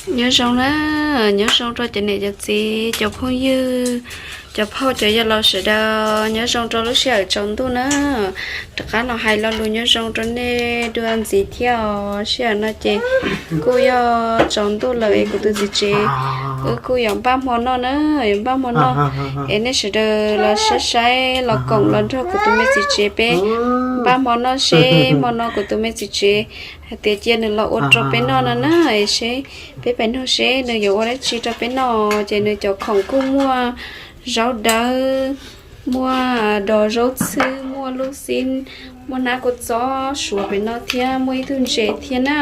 Nyob zoo na, nyob zoo rau cov niam cov txiv, cov phooj ywg, cov phauj cov yawg laus sawv daws, nyob zoo rau lub sij hawm tsaus ntuj na. Rov qab los hais lo lus nyob zoo rau nej dua ntxiv thiab os. Sij hawm no ces kuj yog tsaus ntuj lawm es kuv tus txiv tsev wb kuj yuav npaj hmo noj na, yuav npaj hmo noj es nej sawv daws los saib saib los koom los nrog kuv tus me txiv tsev peb npaj hmo noj seb hmo no kuv tus me txiv tsev hais tias cia nws los ua rau peb noj no na, es seb peb pais nug seb nws yuav ua dab tsi rau peb noj. Ces nws cov khoom kuj muaj zaub dawb, muaj dos zaub txhwb, muaj lub xib, muaj hnab kua txob suav pem no thiab muaj ib tug ntses thiab na.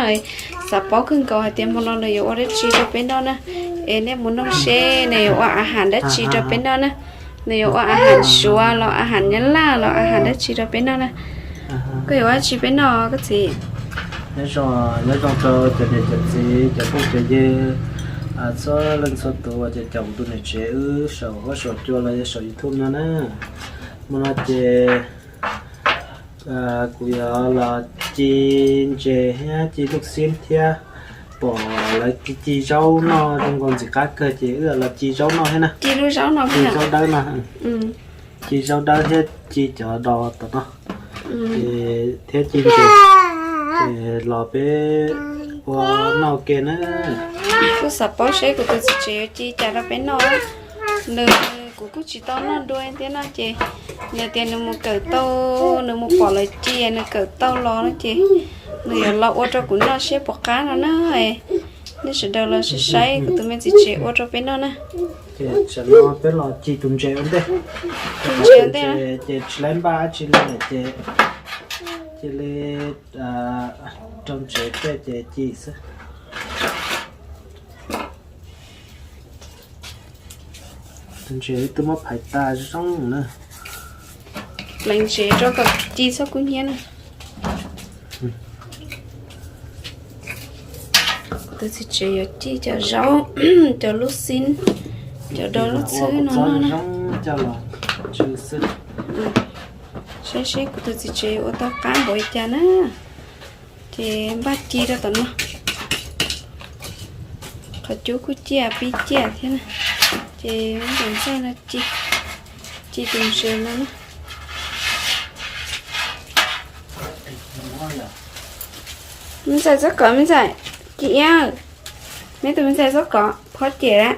Xav paub kawg nkaus hais tias hmo no nws yuav ua dab tsi rau peb noj na. Es nej mus nug seb nws yuav ua a has dab tsi rau peb noj na. Nws yuav ua a has suav los a has nyab laj los a has dab tsi rau peb noj na. Koj yuav ua dab tsi peb noj koj txiv? Nyob zoo rau cov niam cov txiv, cov phooj cov ywg, txhua leej txhua tus uas caum kuv tus niam tsev wb saum huab saum cua los yog saum YouTube no na. Hmo no ces kuv yuav los ci ntses thiab ci lub xib thiab. Pom lawv ci zaub noj zoo nkaus ntxim qab kawg ces wb los ci zaub noj thiab na. Ci zaub dawb no, ci zaub dawb thiab ci cov dos tom no, ces thiab ci ntses, ces los peb ua noj ke na. Kuj xav paub seb kuv tus txiv tsev yuav ci cas rau peb noj. Nws, kuv kuj tsis tau noj dua thiab no ces nws tias nws mus kawm tau, nws mus pom lawv ci nws kawm tau los no ces nws yuav los ua rau kuv noj seb puas qab no na. Nej sawv daws los saib saib kuv tus me txiv tsev ua rau peb noj na. Ces tam no peb los ci tus ntses ua ntej. Tus ntses ua ntej ces tsis laib npaj dab tsi li lawm ces cia li rau ntses tej ces ci xwb. Tus ntses twb muab phais tas zoo na. Pleev ntses rau kom ci txhob kub hnyiab na. Kuv tus txiv tsev yuav ci cov zaub, cov lub xib, cov dos lub txhwb no noj na. Saib seb kuv tus txiv tsev yuav ua tau qab npaum li cas na. Ces npaj ci rau tom no. Qhov cub kuj ciaj pib ciaj thiab na. Ces muab tus ntxaij no ci, ci tus ntses no na. Me ntxhais txhob kov me ntxhais, ci iab. Neb tus me ntxhais txhob kov, phob cem lawm.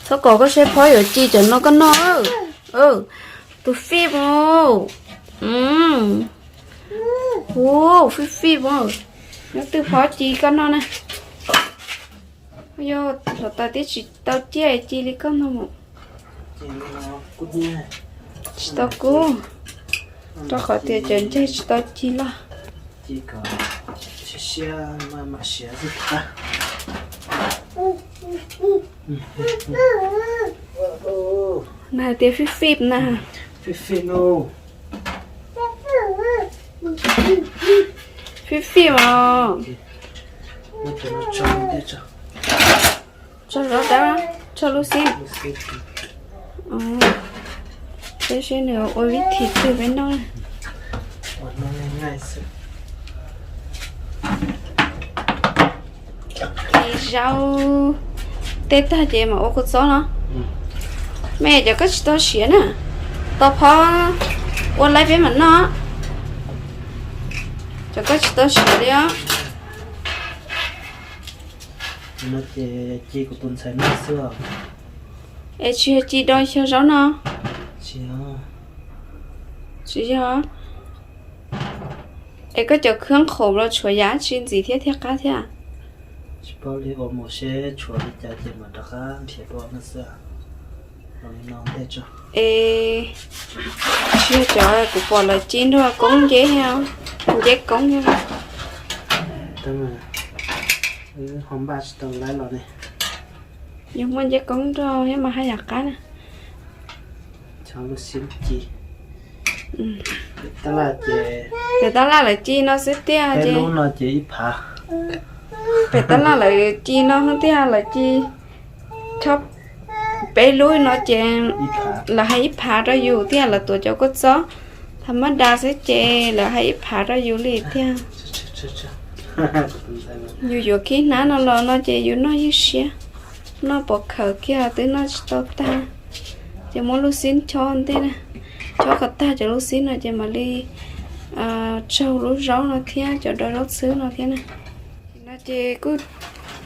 Txhob kov koj seb phob yuav ci cov no koj noj. Tus fij mus. Hu, fij fij mus. Nyob twg phob ci koj noj na. Yog hluav taws twb tsis tau ciaj ci li koj noj mus. Tsis tau kub, rau qhov tias cov ncaig tsis tau ci loj. Na hais tias fij fij na. Fij fij os. Tso zaub dawb, tso lub xib. Saib seb nws ua vib thim twg peb noj. Ci zaub tej tag ces mam ua kua txob no. Me cov koj tsis tau siav na, tau phob ua laib peb mam noj. Cov koj tsis tau siav li os. Es tsis yog ci do xyaw zaub no? Tsis yog. Es koj cov khab qhoom los tshuav yam tsi ntxiv thiab thiaj qab thiab? Tsis paub li, ua mus seb tshuav li cas ces mam rov qab nrhiav dua no xwb. Es tsis yog cov kuv pom lawv ci nrog koob nceb, nceb koob. Ho npaj tsis tau laib los ne. Yog muaj nceb koob nrog thiab mas haj yam qab na. Pem tab laj lawv ci no xwb tiag ces, pem tab laj lawv ci no xwb tiag, lawv ci peb lub no ces lawv hais ib phav rau yus tiag, lawv tuav cov kua txob tha mab da xwb ces lawv hais ib phav rau yus li tiag. Yus yuav kiag hnab no los no ces yus noj ywj siab, noj pov khawm kiag twb noj tsis tau tag. Ces muab lub xib chob ntej na, chob kom tag cov lub xib no ces mam li tsaug lub zaub no thiab cov dav zaub txhwb no thiab na. No ces kuj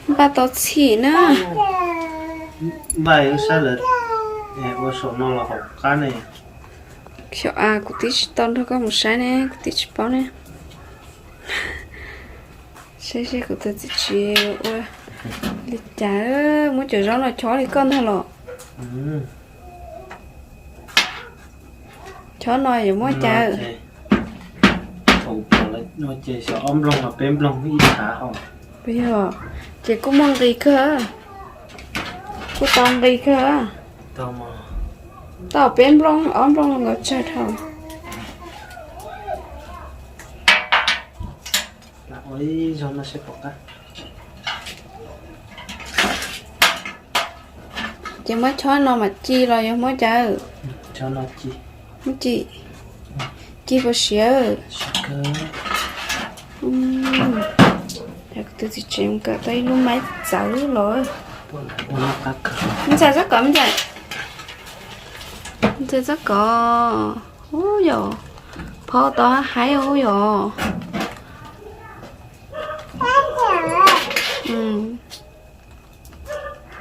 npaj tos txhim na. Npaj ib sab lawm, ua saum no los hauv qab ne. Xyov a, kuv twb tsis tau nrog koj mus saib ne, kuv twb tsis paub ne. Saib seb kuv tus txiv tsev ua li cas, muab cov zaub no chob li koj ntag los. Chob no yuav muab cas? Ces xyov ob nploog los peb nploog ib tshav hos. Puas yog? Ces kuj muaj nqis kawg, kuj tau nqis kawg. Tau peb nploog ob nploog los nkawd tsawg dhau. Ua ib zaug no seb puas qab. Ces muab chob no mam ci los yog muab cas? Muab ci, ci puas siav? Kuv tus txiv tsev mus kawm tau ib lub maib txawv los. Ntxhais txob kov, ntxhais, ntxhais txob kov. Ub yom, phob tau haib ub yom.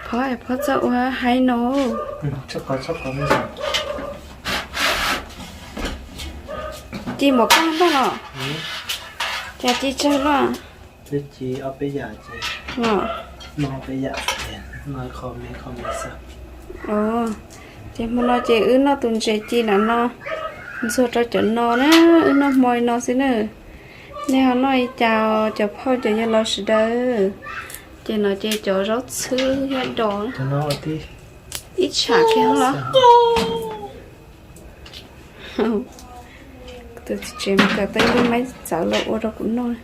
Phob, phob txawj ua haib no. Ci mov koj ntag los? Cas ci tsawg luaj? Twb ci ob peb yam ces, no peb yam, no qho me qho me xwb. Ces hmo no ces wb noj tus ntses ci nram no, ntxuag rau cov no na, wb noj hmo li no xwb na. Nej ho noj li cas cov phauj cov yawg laus sawv daws? Ces no ces cov zaub txhwb thiab dos, ib tsham kiag los. Tus txiv tsev mus kawm tau ib lub maib txawv los ua rau kuv noj.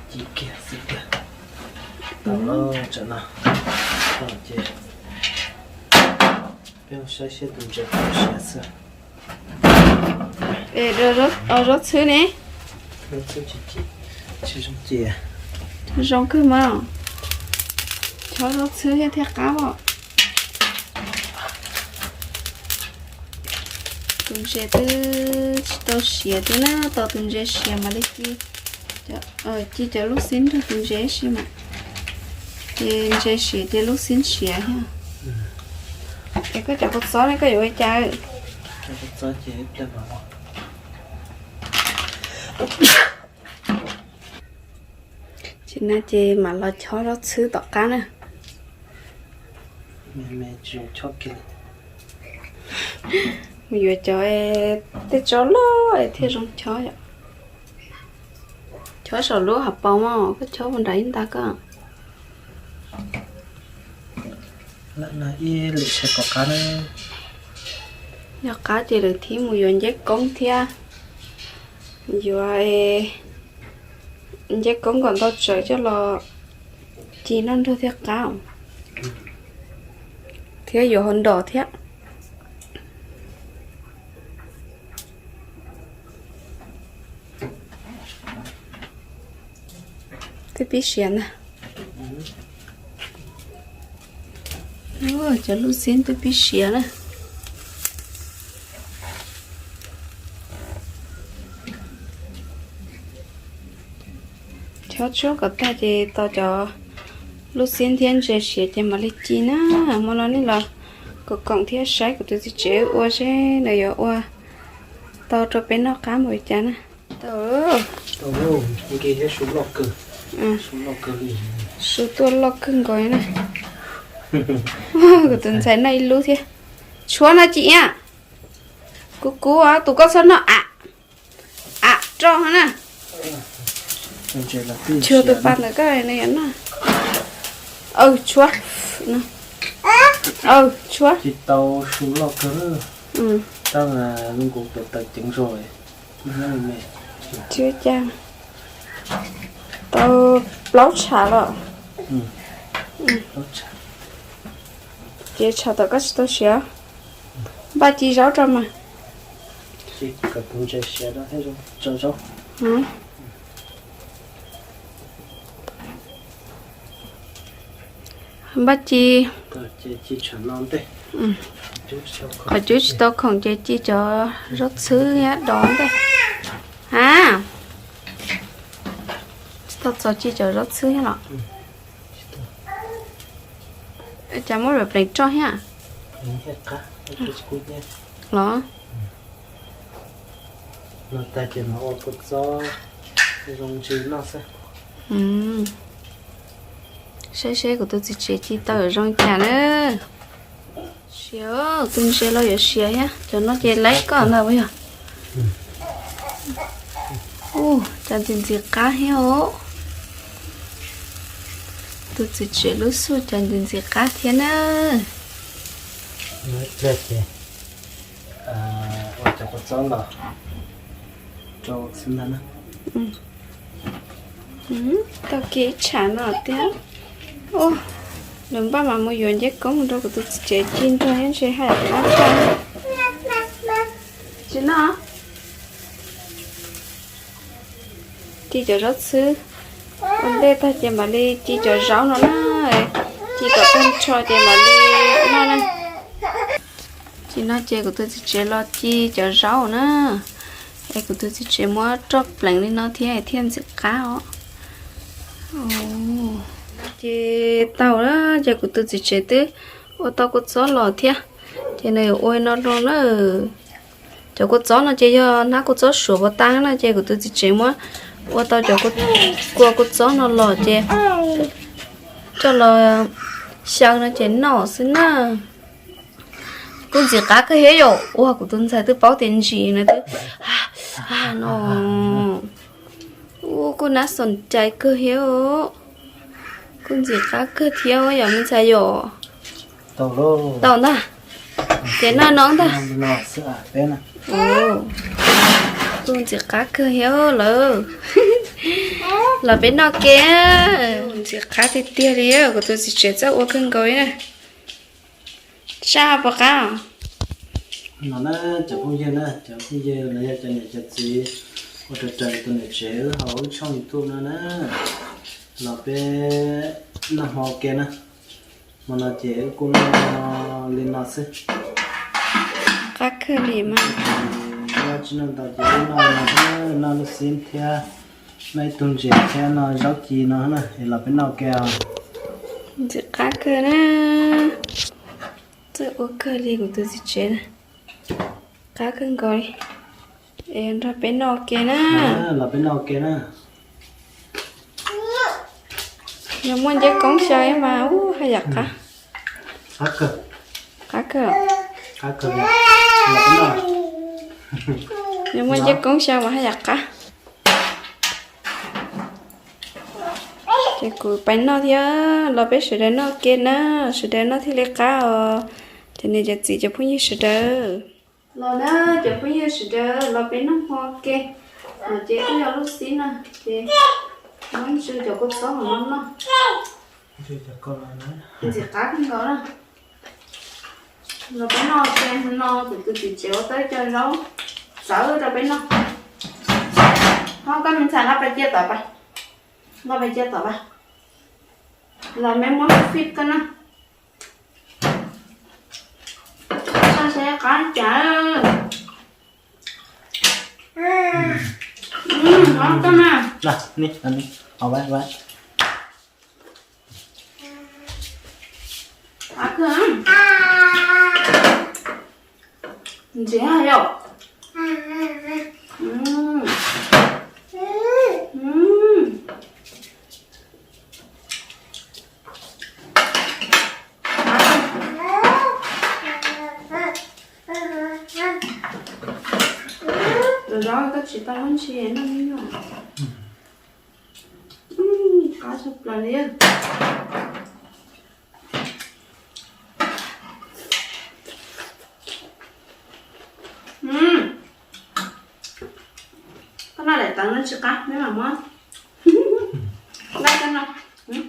Ci kiag xwb tiag. Tau lawm, tsam no ces peb saib seb tus ntses puas siav xwb. Es zaub txhwb ne? Zoo kawg mas. Chob zaub txhwb thiaj thiaj qab os. Tus ntses twb tsis tau siav thiab na, tos tus ntses siav mam li ci, ci cov lub xib nrog tus ntses ib si mas. Ces ntses siav ces lub xib siav thiab. Es koj cov kua txob ne koj yuav ua cas? Ces no ces mam los chob zaub txhwb tom qab na. Mus yuav cov tej tsob loj es thiaj zoo chob yom. Chob saum lub hauv paus mog, koj chob puas nram ib nta koj? Lwm sawv kom qab na. Yog qab ces lawv thiaj mus yuav nceb koob thiab. Yuav nceb koob kom ntau tsawv coj los ci noj nrog thiaj qab, thiab yuav hau ntom thiab. Twb pib siav ntag. Cov lub xib twb pib siav na. Chob tsuab kom tag ces tos cov lub xib thiab ntses siav ces mam li ci na. Hmo no nej los koom koom thiab saib kuv tus txiv tsev ua seb nws yuav ua tau rau peb noj qab npaum li cas na. Tau, su tuaj loj kawg nkaus na. Kuv tus ntxhais noj ib lub thiab. Tshuab no ci iab. Kuv kuv tus koj txhob noj am, am roj na. Tshuab tus pas ntawm koj no yuav noj. Aw tshuab, aw tshuab. Tsis tau su loj kawg, tab zoo nkaus taws ceev zog. Tshuab cas tau plaub tsham los. Ces tsham tom koj tsis tau siav, npaj ci zaub rau mas. Ci kom tus ntses siav rau thiab zoo tso zaub. Npaj ci. Qhov cub tsis tau khoom ces ci cov zaub txhwb thiab dov ntej. A, tsis tau txaus ci cov zaub txhwb thiab los? Cas muab pleev roj thiab los? Saib seb kuv tus txiv tsev ci tau zoo cas na. Siav, tus ntses los yuav siav thiab, cov no ces laib koj ntag puas yog? Ua cas ntxim ntxim qab thiab os. Tus txiv tsev lub xub cas ntxim ntxim qab thiab na. Ua cov kua txob los rau xwb ntag na. Tau kiag ib tsham no tiag. Lawv npaj mas mus yuav nceb koob rau kuv tus txiv tsev ci nrog thiab ntshe haj yam qab tshaj. Tsis noj. Ci cov zaub txhwb ua ntej tag ces mam li ci cov zaub no na. Ci kom tag nrho ces mam li noj na. Tsis noj ces kuv tus txiv tsev los ci cov zaub na. Es kuv tus txiv tsev muab roj pleev li no thiab thiaj ntxim qab os. Ces tau lawm ces kuv tus txiv tsev twb ua tau kua txob los thiab. Ces nws yuav ua no rau na. Cov kua txob no ces yog hnab kua txob suav puas tau na, ces kuv tus txiv tsev muab ua tau cov kua kua txob no los ces coj los xyaw no ces noj xwb na. Kuj ntxim qab kawg thiab yom. Ua kuv tus ntxhais twb paub tias ntsim no twb no. Ua kuj nab xoom cai kawg thiab. Kuj ntxim qab kawg thiab yom me ntxhais yom. Tau ntag. Ces noj no ntag. Kuj ntxim qab kawg thiab lawm. Los peb noj ke. Ntxim qab tiag tiag li, kuv tus txiv tsev txawj ua kawg nkaus li na. Sab puas qab? No na, cov phooj ywg na, cov phooj ywg los yog cov niam cov txiv uas raws raws tus niam tsev wb hauv wb tshooj YouTube no na, los peb noj hmo ua ke na. Hmo no ces wb kuj noj li no xwb. Qab kawg li mas. Noj tsis noj ntau ces wb noj li no xwb, noj lub xib thiab, noj ib tug ntses thiab noj zaub ci no na, es los peb noj ua ke os. Ntxim qab kawg na. Txawj ua kawg li kuv tus txiv tsev na. Qab kawg nkaus li. Es nrog peb noj ua ke na. Los peb noj ua ke na. Yog muaj nceb koob xyaw mas ub haj yam qab. Qab kawg. Qab kawg. Qab kawg. Yog muaj nceb koob xyaw mas haj yam qab. Ces kuv pais noj thiab, los peb sawv daws noj ua ke na, sawv daws noj thiaj li qab os. Cov niam cov txiv cov phooj ywg sawv daws. Los na, cov phooj ywg sawv daws los peb noj hmo ua ke. No ces kuj yog lub xib na, ces muab ntsw cov kua txob hauv no noj. Ntxim qab kawg nkaus na. Los peb noj ua ke, no kuv tus txiv tsev ua tau ib co zaub txawv rau peb noj. Ho koj me ntxhais no pais cia tom pas, no pais cia tom pas. Los me muab fit koj na. Sab sab qab cas. Qab kawg na. Qab kawg. Ntxim yom. Cov zaub koj tsis tau muab ntsia noj me nyuam. Qab tshaj plaws li. Koj noj daim tawv no tsis qab, neb mam muab. Noj koj noj. Mm.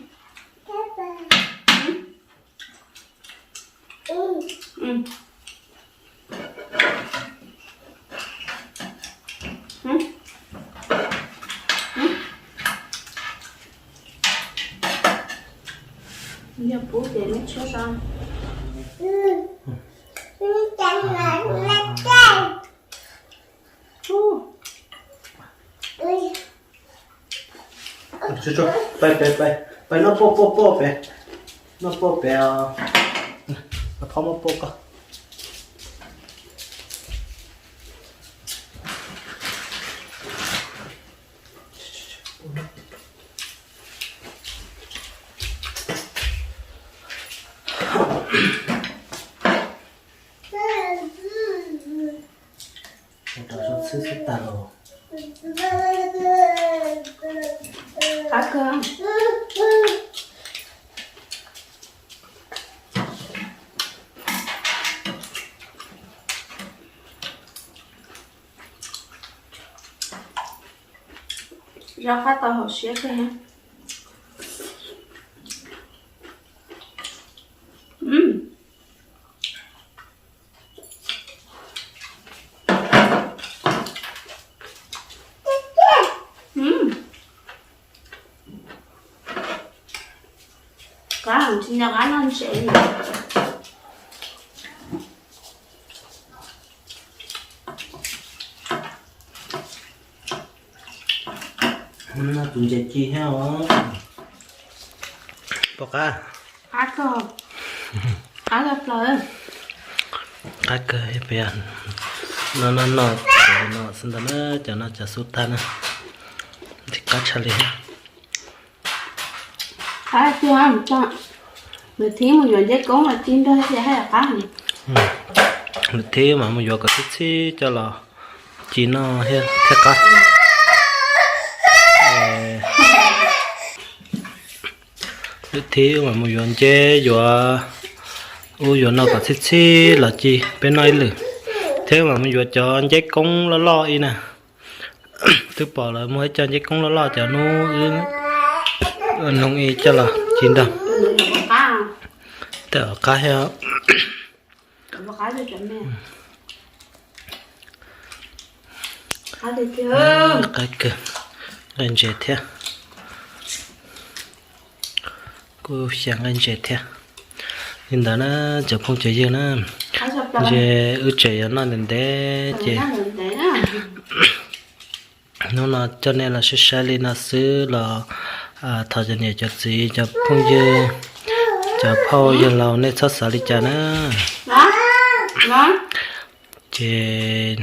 Mm. Yog pub ces neb tshuab tso. Pais, pais, pais noj poj poj poj pem, noj poj pem os. Phob muab poj koj. Ua rau zog txhwb xwb tag los. Qab kawg. Zaj qab tau hauv siab kawg. Qab tsis nco qab noj ntses li. Noj tus ntses ci thiab os. Pom qab. Qab kawg. Qab kawg. Qab kawg, peb no no no, no xwb ntag na, cov no cov xub tag na. Ntxim qab tshaj li. Qab tiag, nws thiab mus yuav ncej koob los ci nrog thiab haj yam qab. Nws thiab mas mus yuav kom txhib txhib coj los ci noj thiab thiaj qab. Lwm thib mas mus yuav nceb yuav ub yuav no kom txhib txhib los ci peb noj ib lwm. Thiab mas mus yuav cov nceb koob loj loj ib na. Twb pom lawv muag ib co nceb koob loj loj cov hnub wb noog ib coj los ci nrog. Tej qab thiab. Qab kawg, nqaij ntses thiab. Kuj xyaw nqaij ntses thiab. Li ntawd na cov phooj cov ywg na, ntshe wb tseem yuav noj ntev ntev ces hnub no coj nej los saib saib li no xwb los thov cov niam cov txiv cov phooj ywg, cov phauj yawg laus nej txhob xav li cas na. Ces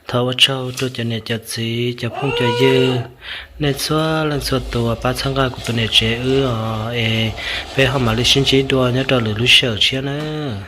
thov ua tsaug rau cov niam cov txiv cov phooj cov ywg, nej txhua leej txhua tus uas pab txhawb nqa kuv tus niam tsev wb os es peb ho mam li sib ntsib dua nyob rau lwm lub sij hawm tshiab nawb.